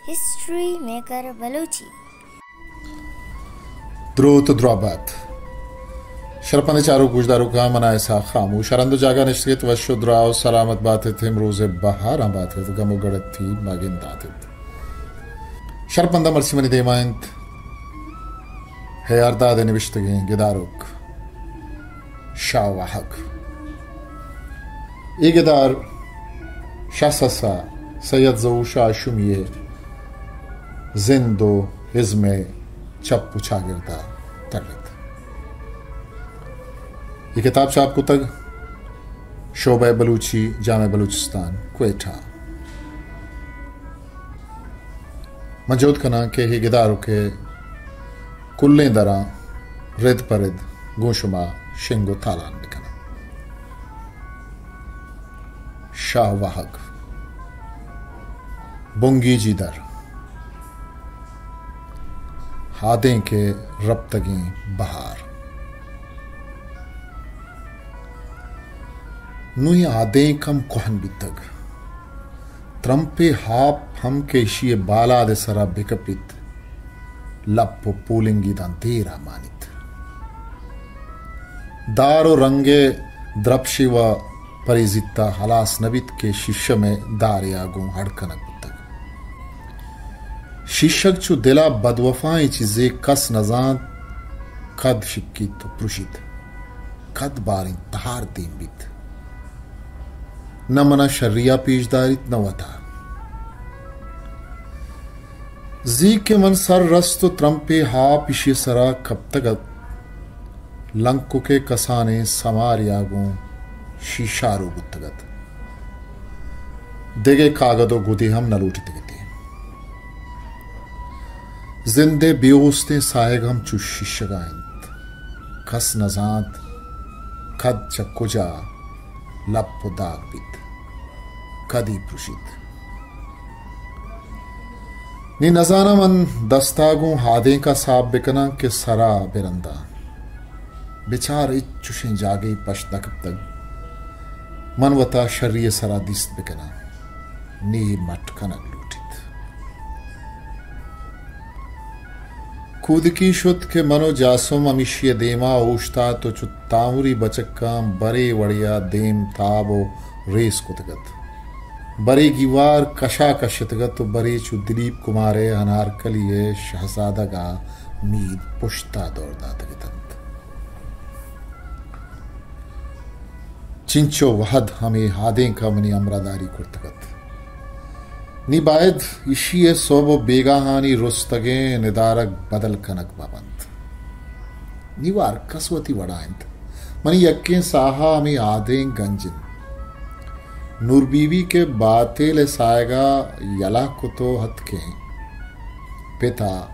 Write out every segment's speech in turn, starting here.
History maker Balochi. دروت ءُ دراہ بات۔ شرپندیں چاروک گوشداروکاں، من آں اسحاق خاموش۔ ہر ہند ءُ جاگہ نشتگت، وش ءُ دراہ ءُ سلامت باتت، امروز ءِ بہاراں باتت، گم ءُ گڑتی مہ گنداتت۔ شرپند ءَ مرچی منی دیما انت حیارداد ءِ نبشتگیں گداروک شاہ واہگ۔ اے گدار شاہ سسا سید ظہور شاہ ہاشمی ءِ زند ءُ ازم ءِ چپ ءُ چاگرد ءَ ترّت۔ اے کتاب چاپ کتگ شعبہ بلوچی، جامعہ بلوچستان، کوئٹہ۔ من جہد کناں کہ اے گداروک ءِ کلیں دراں رد پہ رد گوں شما شنگ ءُ تالان بکناں۔ شاہ واہگ، بنگیجی در، ہادینک ءِ رپتگیں بہار۔ نوں اے ہادینک ہم کوہن بیتگ۔ ترمپے ہاپ ہم کہ ایشی ءِ بالاد ءِ سرا بکپیت، لپ ءُ پولنگی داں دیر ءَ مانیت۔ دار ءُ رنگ ءِ درپشی و پریزیت ءَ ہلاس نہ بیت کہ شیشم ءِ دارے ءَ گوں ہڑ کنگ بوتگ۔ شیشگ چو دل ءَ بدوفائیں چیزے، کس نزانت کد شکیت ءُ پرشیت، کد باریں تہار دیم بیت۔ نہ منا شری ءَ پیش داریت، نہ وتا۔ زی کہ من سر رست ءُ ترمپے ہاپ ایشی سرا کپتگ ات، لنکک ءِ کسانیں سمارے ءَ گوں شیشارو بوتگ ات۔ دگہ کاگد ءُ گدے ہم نہ لوٹتگ ات۔ زند ءِ بے اوستیں ساہگ ہم چو شیشگ ءَ انت۔ کس نزانت کد چہ کجا لپ ءُ داگ بیت، کدی پرشیت۔ نی نزاناں من دستا گوں ہادینکا ساپ بکناں کہ سرا برنداں۔ بچار ہچ چوشیں جاگہے پشت نہ کپتگ۔ من وتا شری ءِ سرا دیست بکناں۔ نی مٹ کنگ لوٹیت۔ کودکی شت کہ من ءُ جاسم ہمیشی ءِ دیما اوشتات ءُ چو تامری بچکاں برے وڑے ءَ دیم تاب ءُ ریس کتگ ات۔ برے گیوار کشا کشتگ ات ءُ برے چو دلیپ کمار ءِ انارکلی ءِ شہزادگ ءَ مید پشت ءَ دور داتگ اتنت۔ چنچو وہد ہمے ہادینک ءَ منی ہمراہداری کرتگ ات۔ نی باید ایشی ءِ سہب ءُ بیگاہانی رستگیں ندارگ بدل کنگ بہ بنت۔ نی وَ ہرکس وتی وڑا انت۔ منی یکیں ساہ ءَ ہمے ہادینک گنج انت۔ نور بی بی کہ باتیل ءِ ساہگ ءَ یلہ کت ءُ اتکیں، پت ءَ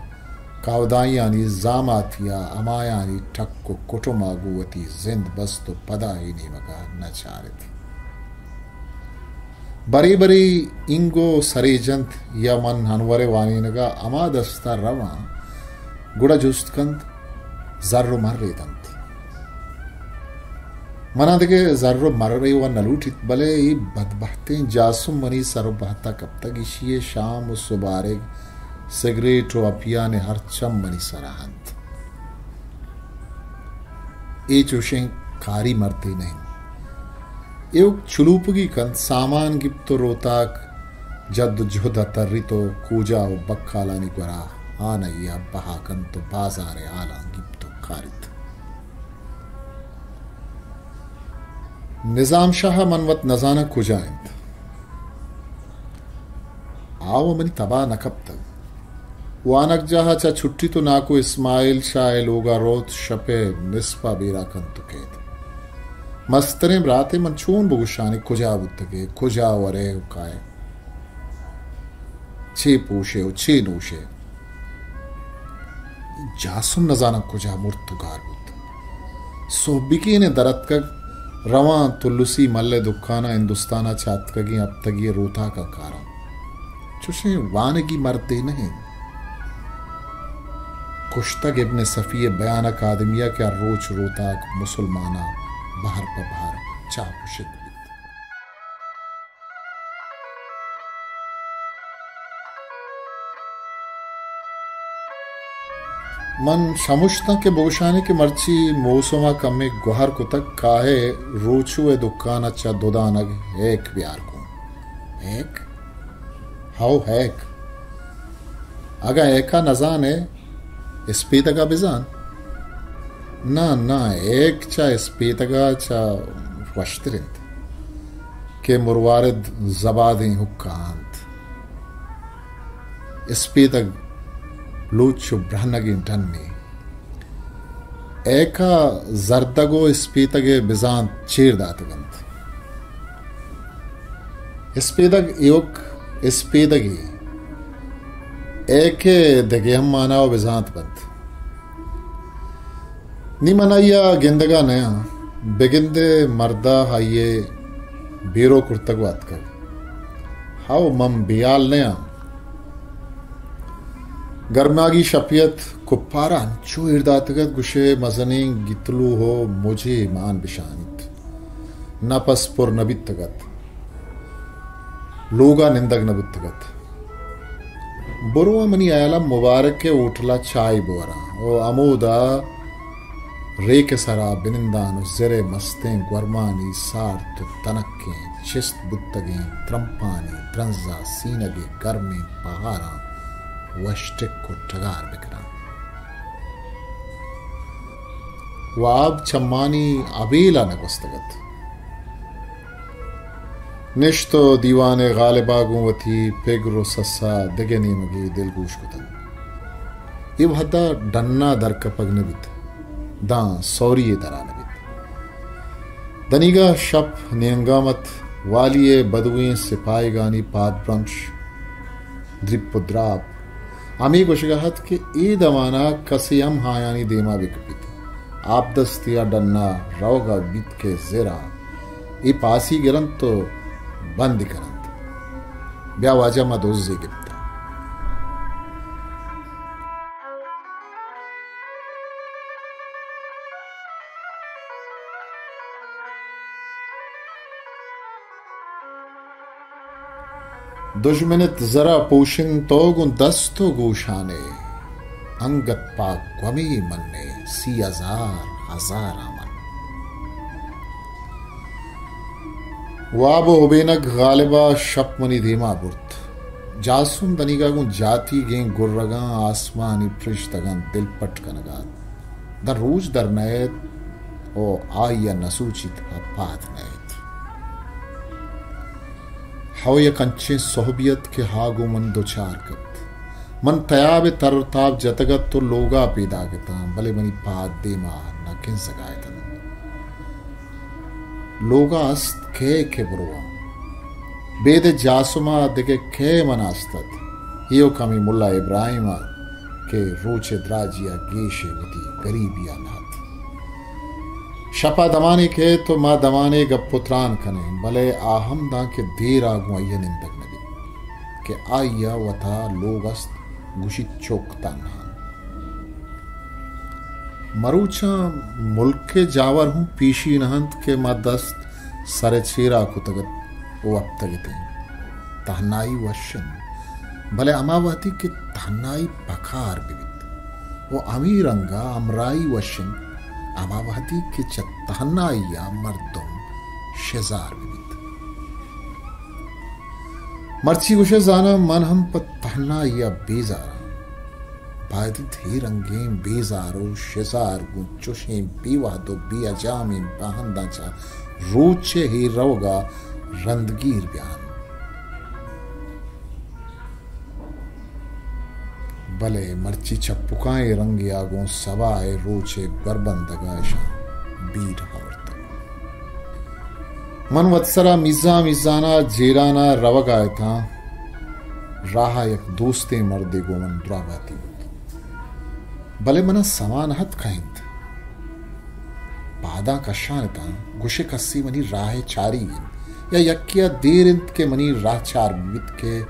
کاودائیانی زاماتی ءَ ہمایانی ٹک ءُ کٹم ءَ گوں وتی زند بست ءُ پدا اے نیمگ ءَ نہ چارت۔ برے برے اینگو سرے جنت یا من انور ءِ وانینگ ءَ ہما دست ءَ رواں، گڑا جست کنت، زر ءُ مرے دنت۔ منا دگہ زر ءُ مرے وَ نہ لوٹیت، بلے اے بدبہتیں جاسم منی سر ءُ بہت ءَ کپتگ، ایشی ءِ شام ءُ سبارگ، سگریٹ ءُ اپیان ءِ ہر چم منی سرا انت۔ اے چوشیں کاری مردے نہ انت۔ ایوک چلوپگی کنت، سامان گپت ءُ روتاک، جد ءُ جہد ءَ تریت ءُ کوجا ءُ بکالانی گورا آنائی ءَ بہا کنت ءُ بازار ءِ ہالاں گپت ءُ کاریت۔ نظام شاہ ءَ من وت نزاناں کجا انت۔ آ وَ منی تبا نہ کپتگ۔ وانگجاہ ءَ چہ چھٹیت ءُ ناکو اسماعیل شاہ ءِ لوگ ءَ روت، شپ ءِ نصف ءَ بیرا کنت ءُ کیت۔ مستریں براتے، من چون بگوشاں اے کجا بوتگ ئے، کجا ورئے ءُ کائے؟ چے پوشئے ءُ چے نوشئے؟ جاسم نزاناں کجا مرت ءُ گار بوت۔ سہبیکین ءَ در اتکگ، رواں تلسی مل ءِ دکان ءَ ہندوستان ءَ چہ اتکگیں ہپتگی ءِ روتاکاں کاراں۔ چوشیں وانگی مردے نہ انت۔ کشتگ ابن صفی ءِ بیانک آدمی ءَ کہ ہر روچ روتاک مسلماناں بہر پہ بہر چاپ ءُ شت بیت۔ من شمشتاں کہ بگوشانی کہ مرچی موسم ءَ کمے گوہر کتگ، کاہے روچو ءِ دکان ءَ چہ دو دانگ ہیک بیار کن۔ ہیک؟ ہو ہیک۔ اگاں ہیک ءَ نزان ئے، اسپیتگ ءَ بزان۔ ناں، ناں، ہیک چہ اسپیتگ ءَ چہ وشتر انت کہ مروارد زبادیں حکا انت۔ اسپیتگ لوچ و برہنگیں ڈنے۔ ایکا زردگ و اسپیتگ ءِ بزانت چیر داتگ انت۔ اسپیتگ ایوک اسپیتگے، ایکے دگہ ہم مانا و بزانت بنت۔ نی من آئی ءَ گندگ ءَ نیاں، بگندے مرد ءَ آئی ءِ بیرو کرتگ و اتکگ۔ ہو، من بیال نیاں۔ گرماگی شپے ات، کپار ءَ انچو ایر داتگ ات، گوشئے مزنیں گیتلو و مجے مان بشانیت۔ نپس پر نہ بیتگ ات۔ لوگ ءَ نندگ نہ بوتگ ات۔ برواں، منی ہیال ءَ مبارک ءِ ہوٹل ءَ چاہے بوراں و ہمودا ریک ءِ سرا بننداں و زر ءِ مستیں گورمانی سارت و تنکیں چست بوتگیں ترمپانی درنزا سینگ ءِ گرمیں پہاراں وش ٹک و ٹگار بکناں۔ واب چمانی ابیل ءَ نہ گوستگ ات۔ نشت و دیوان ءِ غالب ءَ گوں وتی پگر و سسا دگہ نیمگے دلگوش کتنت۔ اے وہدا ڈنا درکپگ نہ بیت، داں سوری ءِ درا نہ بیت۔ دنیگا شپ نیمگا ات، والی ءِ بدویں سپاہیگانی پاد برمش، دریپ و دراپ، ہمے گوشگ ءَ ات کہ اے دمان ءَ کسے ہم آیانی دیما بہ کپیت۔ آپدستی ءَ ڈن ءَ روگ ءَ بیت کہ زر ءَ اے پاسی گرنت و بند کننت۔ بیا واجہ، ما دزے گپتہ۔ دژمنت زرا پوشن تو گوں دست و گوشانے، انگت پہ گومی منے سی ہزار ہزار آمن۔ واب و ہبینگ غالبا شپ منی دیما برت۔ جاسم دنیگا گوں جاتی گیں گرگاں آسمانی پرشتگاں دل پٹ کنگا ات۔ داں روچ در نئیت و آئی ء نسوچیت ء پاد نئیت۔ ہو یک انچیں سہبی ات کہ ہا گوں من دچار کپت۔ من تیاب ء تر و تاب جتگ ات و لوگا پیداک اتاں، بلے منی پاد دیما نہ کنزگا اتنت۔ لوگا است کئے کہ برواں؟ بید جاسما دگہ کئے منا است ات؟ ایوک ہمے ملا ابراہیم ات کہ روچ ء دراجیا گیش ء وتی گریبیا نہ ات۔ شپا دمانے کئیت و ما دمانے گپ و تران کنیں، بلے آ ہم داں کہ دیرا گوں آئی ء نندگ نہ بیت کہ آئی ء وتا لوگ است، گوشیت چک تنہا انت۔ مروچاں ملک ء جاور ہوں پیشی نہ انت کہ ما دست سر ء چیرا کتگ ات و وپتگ اتیں۔ تہنائی وش انت، بلے ہما وہدی کہ تہنائی پکار بہ بیت و ہمے رنگ ء ہمراہی وش انت، ہما وہدی کہ چہ تہنائی ء مردم شزار بہ بیت۔ مرچی گوشئے زاناں، من ہم پہ تہنائی ء بیزار آں۔ باید انت اے رنگیں بیزار و شزار گوں چوشیں بے وہد و بے اجامیں باہنداں چہ روچ ء اے روگ ء رندگیر بیان۔ بلے مرچی چپکائیں رنگے ء گوں سبا ء روچ ء گوربندگ ء اشاں بیر آورتگ۔ من وتسرا میزان میزان ء جیڑان ء روگ ء اتاں۔ راہ ء یک دوستیں مردے گوں من دراہ بہتی بوت، بلے من ء سما نہ ات کئے انت۔ پاداں کشان اتاں، گوشئے کسے منی راہ ء چاریگ انت یا یکے ء دیر انت کہ منی راہ چار بہ بیت کہ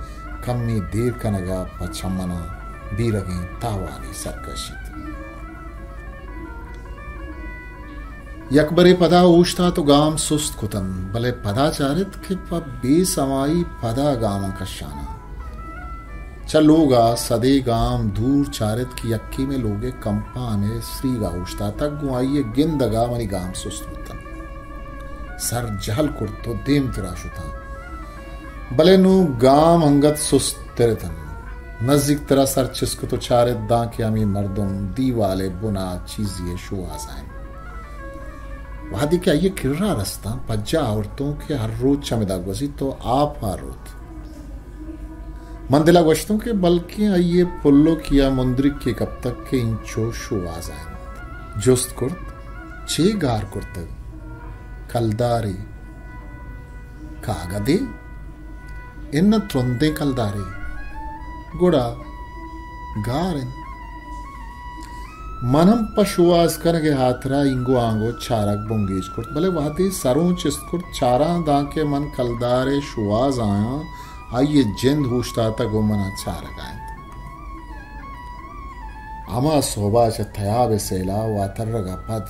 کمے دیر کنگ ء پہ چمناں بیرگیں تاوانے سر کشیت۔ یکبرے پدا اوشتات و گام سست کتنت، بلے پدا چارت کہ پہ بے سمائی پدا گاماں کشان انت۔ چہ لوگ ءَ سدے گام دور چارت کہ یکے مئے لوگ ءِ کمپان ءِ سریگ ءَ اوشتاتگ، گوں آئی ءِ گندگ ءَ منی گام سست بوتنت۔ سر جہل کرت ءُ دیمتر ءَ شتاں، بلے نوں گام انگت سست تر اتنت۔ نزیکتر ءَ سر چست کت ءُ چارت داں کہ ہمے مردم دیوال ءِ بن ءَ چیزے ءِ شوہاز ءَ انت۔ وہدے کہ آئی ءِ کرا رستاں، پجاہ آورتوں کہ ہر روچ چمدا گوزیت ءُ آپ ءَ روت۔ من دل ءَ گوشتوں کہ بلکیں آئی ءِ پلک یا مندرکے کپتگ کہ اینچو شوہاز ءَ انت۔ جست کرت، چے گار کرتگ؟ کلدارے۔ کاگدے؟ اناں، ترندیں کلدارے۔ گڑا گار انت۔ من ہم پہ شوہاز کنگ ءِ ہاترا اینگو آنگو چارگ بنگیج کرت، بلے وہدے سر اوں چست کرت، چاراں داں کہ من کلدار ءِ شوہاز ءَ آں، آئی ءِ جند اوشتاتگ ءُ من ءَ چارگ ءَ انت۔ ہما سہب ءَ چہ تیاب ءِ سیل ءَ واترگ ءَ پد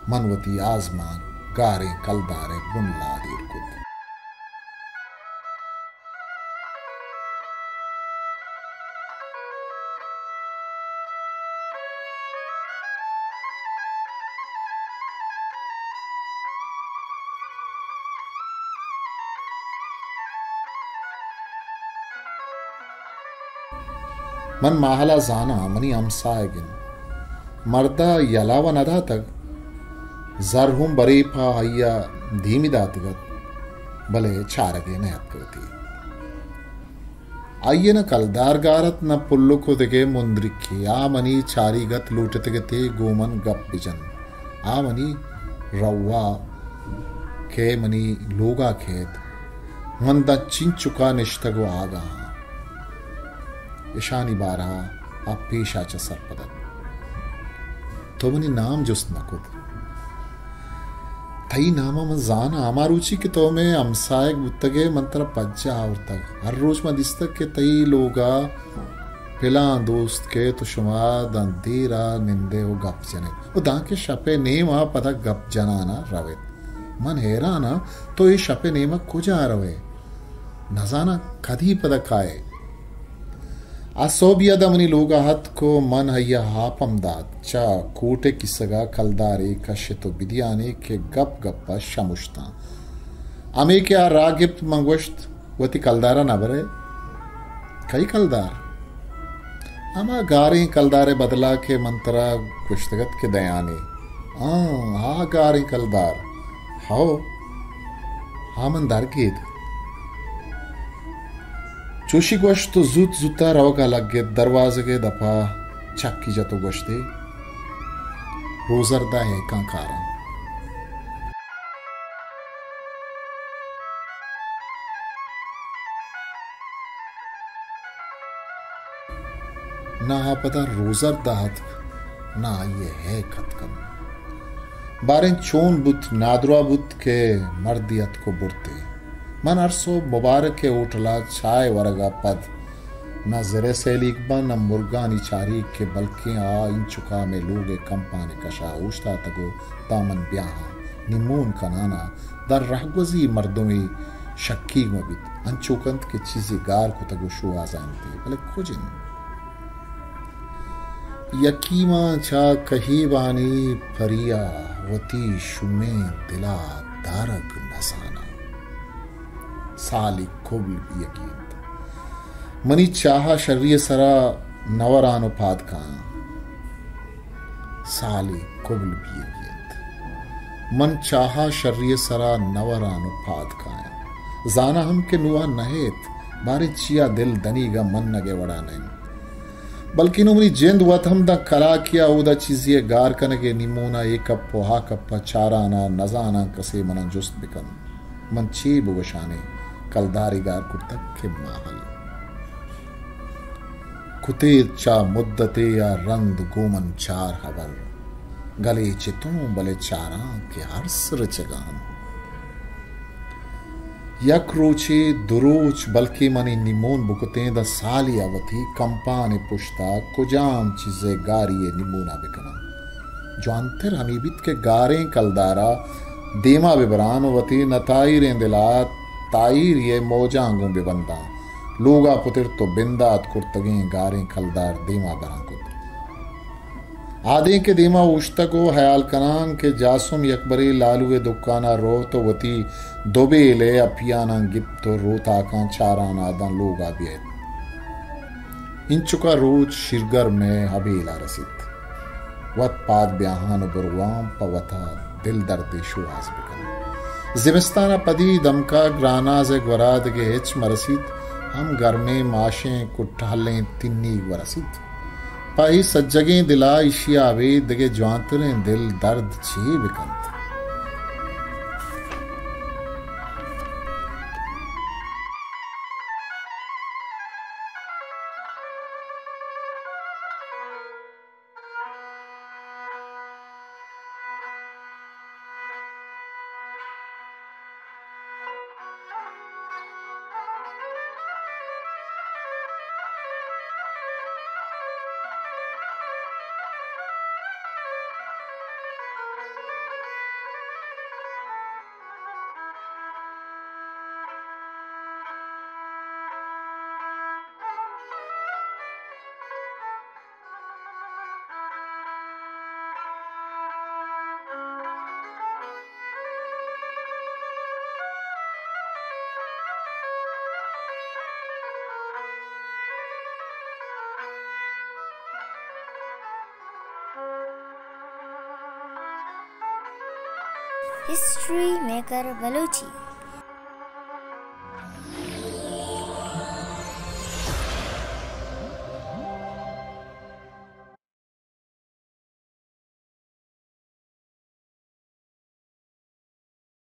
من وتی آزمانک گاریں کلدار ءِ بن ءَ ایر کت۔ من ماہل ءَ زاناں، منی ہمساہگ انت۔ مرد ءَ یلہ وَ نہ داتگ، زر ہوں برے پہ آئی ءَ دیمی داتگ ات، بلے چارگ ءَ نہ اتکگ اتی۔ آئی ءَ نہ کلدار گار ات، نہ پلک ءُ دگہ مندرکے۔ آ منی چاریگ ءَ ات، لوٹتگ اتی گوں من گپ بجنت۔ آ منی روا کہ منی لوگ ءَ کیت، من داں چنچک ءَ نشتگ ءُ آگاہ آں۔ اشانی بارہ ءَ آ پیش ءَ چہ سرپد ات۔ تو منی نام جست نہ کت۔ تئی نام ءَ من زاناں، ہما روچی کہ تو مئے ہمساہگ بوتگ ئے، من ترا پجہ آورتگ۔ ہر روچ من دیستگ کہ تئی لوگ ءَ پلاں دوست کیت ءُ شما داں دیر ءَ نند ئے ءُ گپ جن ات ءُ دانکہ شپ ءِ نیم ءَ پدا گپ جنان ءَ رو ات۔ من حیران آں، تو اے شپ ءِ نیم ءَ کجا رو ئے؟ نزاناں کدی پدا کائے۔ آ سہبی ءَ داں منی لوگ ءَ اتک ءُ من آئی ءَ آپ ہم دات۔ چہ کوٹ ءِ کیسگ ءَ کلدارے کشت ءُ بدیانے کہ گپ گپ ءَ شمشتاں۔ ہمے کہ آ راہ گپت، من گوشت، وتی کلدار ءَ نہ برئے؟ کئی کلدار؟ ہما گاریں کلدار ءِ بدل ءَ کہ من ترا گوشتگ ات کہ دیانے۔ آں، آ گاریں کلدار۔ ہو، آ من درگیت۔ چوشی گوشت ءُ زوت زوت ءَ روگ ءَ لگت، دروازگ ءِ دپ ءَ چکی جت ءُ گوشت ئے، روزرد ءَ ہیکاں کاراں۔ نہ آ پدا روزرد ءَ اتک، نہ آئی ءِ ہیک اتک انت۔ باریں چون بوت، نادراہ بوت کہ مردے اتک ءُ برت ئے۔ من ہر سہب مبارک ءِ ہوٹل ءَ چاہ ورگ ءَ پد نہ زر ءِ سیلیگ باں، نہ مرگانی چاریگ کہ بلکیں آ انچکا مئے لوگ ءِ کمپان ءِ کش ءَ اوشتاتگ ءُ داں من بیاہاں۔ نمون کنان ءَ داں رہگوزی مردمے شکیگ مہ بیت، انچو کنت کہ چیزے گار کتگ ءُ شوہازا انت ئے، بلے کج انت؟ یکیماں چہ کہیبانی پریا وتی شومیں دلا دارگ نزاناں۔ سالی کبل بیگی انت۔ منی چاہا شری سرا نوران و پاد کایاں۔ سالی کبل بیگی انت۔ من چاہا شری سرا نوران و پاد کایاں۔ زاناں ہم کہ نوا نہ ایت، باریں چیا دل دنیگا منگے وڑا نہ انت۔ بلکیں نوں منی جند وت ہم داں کلاکے ء اودا چیزے ء گار کنگ ء نیمون ء اے کپ ء ہا کپ ء چاران ء نزاناں کسے من ء جست بہ کنت، من چے بگوشانے؟ کلدارے گار کرتگ کہ ماہل کتے چہ مدتے ء رند گوں من چار ہبر گلے چتوں، بلے چاراں کہ ارس رچگ ء انت۔ یک روچے، دو روچ، بلکیں من اے نیمون بکتیں، داں سالے ء وتی کمپان ء پشت ء کجام چیز ء گاری ء نیمون ء بکناں۔ جوانتر ہمے بیت کہ گاریں کلدار ء دیما ببراں و وتی نتاہیریں دل ء تاہیری ء موجاں گوں ببنداں۔ لوگا پترت و بندات کرتگیں گاریں کلدار دیما براں کت۔ آدینک دیما اوشتگ و ہیال کنان کہ جاسم یکبرے لالو ء دکانا روت و وتی دو بیل ء اپیاناں گپت و روتاکاں چاران آداں لوگا بیایت۔ انچکا روچ شیرگرم ء ہبیلا رسیت۔ وت پاد بیاہان و بروان پہ وتا دل دردے شوہاز بکنان۔ زمستان ء پدی دمکا گراناز ء گورا دگہ ہچ مرسیت، ہم گرمیں ماشیں کٹہلیں تنیگ ورسیت۔ پہ اے سجگیں دلا ایشی ء ابید دگہ جوانتریں دل درد چے بکنت؟ History maker Balochi.